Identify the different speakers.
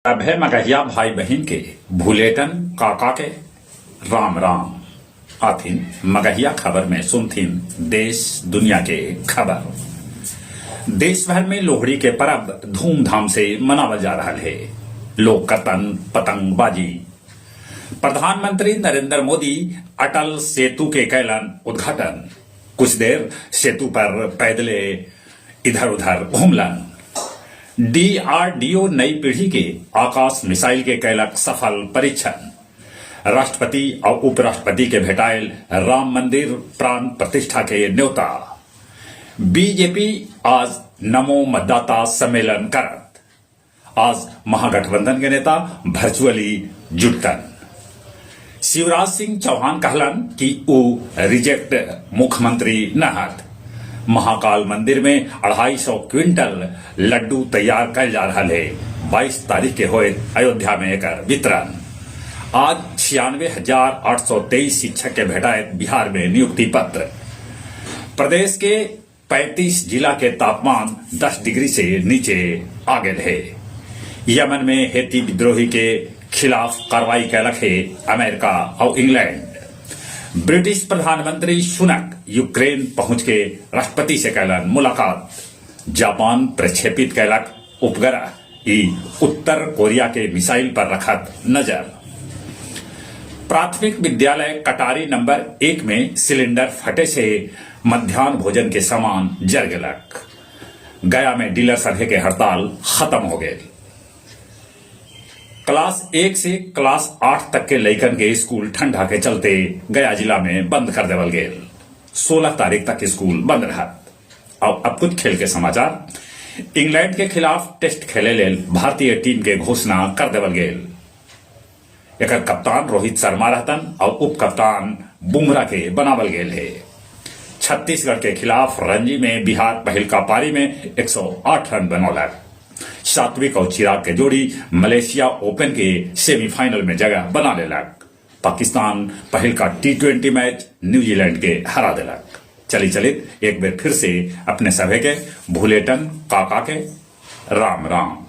Speaker 1: सभे मगहिया भाई बहिन के भुलेटन काका के राम राम। आथिन मगहिया खबर में सुनथिन देश दुनिया के खबर। देश भर में लोहड़ी के परब धूमधाम से मनावल जा रहल हे। लोग करतन पतंगबाजी। प्रधानमंत्री नरेंद्र मोदी अटल सेतु के कैलन उद्घाटन। कुछ देर सेतु पर पैदले इधर उधर घूमलन। डीआरडीओ नई पीढ़ी के आकाश मिसाइल के कैलक सफल परीक्षण। राष्ट्रपति और उपराष्ट्रपति के भेटायल राम मंदिर प्राण प्रतिष्ठा के न्योता। बीजेपी आज नमो मतदाता सम्मेलन करत। आज महागठबंधन के नेता वर्चुअली जुटतन। शिवराज सिंह चौहान कहलन कि ऊ रिजेक्ट मुख्यमंत्री न हथ। महाकाल मंदिर में 250 क्विंटल लड्डू तैयार कैल जा रहल हे। 22 तारीख के होयत अयोध्या में एकर वितरण। आज 96,823 शिक्षक के भेटायत बिहार में नियुक्ति पत्र। प्रदेश के 35 जिला के तापमान 10 डिग्री से नीचे आ गेल हे। यमन में हेती विद्रोही के खिलाफ कार्रवाई कैलक हे अमेरिका और इंग्लैंड। ब्रिटिश प्रधानमंत्री सुनक यूक्रेन पहुंच के राष्ट्रपति से कैलन मुलाकात। जापान प्रक्षेपित कैलक उपग्रह ई उत्तर कोरिया के मिसाइल पर रखत नजर। प्राथमिक विद्यालय कटारी नंबर 1 में सिलेंडर फटे से मध्याह्न भोजन के सामान जर गेलक। गया में डीलर सभे के हड़ताल खत्म हो गए। क्लास 1 से क्लास 8 तक के लइकन के स्कूल ठंडा के चलते गया जिला में बंद कर देवल गेल। 16 तारीख तक स्कूल बंद रहत। और अब कुछ खेल के समाचार। इंग्लैंड के खिलाफ टेस्ट खेले लेल भारतीय टीम के घोषणा कर देवल गेल। एकर कप्तान रोहित शर्मा रहतन और उप कप्तान बुमराह के बनावल गेल है। छत्तीसगढ़ के खिलाफ रणजी में बिहार पहिलका पारी में 108 रन बनौलक। सात्विक और चिराग के जोड़ी मलेशिया ओपन के सेमीफाइनल में जगह बना लेलक। पाकिस्तान पहिलका टी20 मैच न्यूजीलैंड के हरा देलक। चली चलित एक बेर फिर से अपने सभे के भुलेटन काका के राम राम।